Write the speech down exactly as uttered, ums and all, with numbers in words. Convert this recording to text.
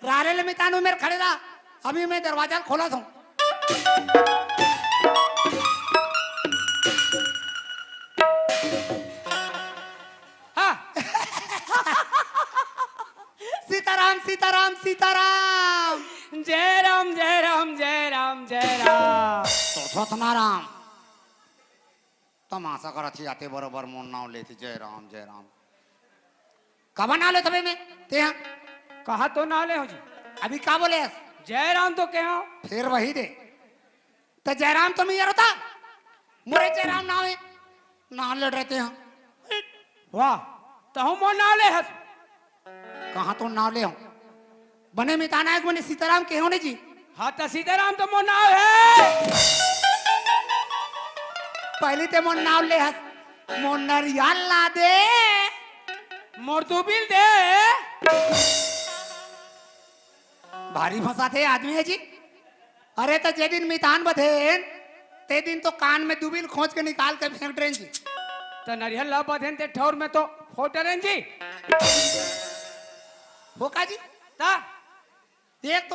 रारे ले मितान उमेर खड़े रहा, अभी मैं दरवाजा ल खोलत हूँ। हाँ। सीताराम, सीताराम, सीताराम। जय राम, जय राम, जय राम, जय राम। तो सतनाराम। तमाशा करत ही, आते बरोबर मोर नाव लेथे, जय राम, जय राम। काबर नाव लेथबे मैं, तेहा? कहा तो नाव ले हो जी। अभी का बोले हस? जय राम तो कहे हो। फिर वही दे। त जयराम तो मैं ये रहता। मोरे जयराम नाव हे। नाव ले रहे तेहा। वाह, तहूँ मोर नाव ले हस। कहाँ तो नाव ले हो? बने मितान आय के बने सीताराम कहे हो ने जी। हाँ, त सीताराम तो मोर नाव हे। पहली ते मोर नाव ले हस। मोर नरियल ला दे। मोर दुबिल दे। भारी फंसाथे आदमी हे जी। अरे, त जे दिन मितान बधेन, ते दिन तो कान में दुबिल खोंच के निकाल के फेंक डरेन जी। त नरियल ला बधेन ते ठौर में तो फोड़ डरेन जी। हो का जी? त एक तो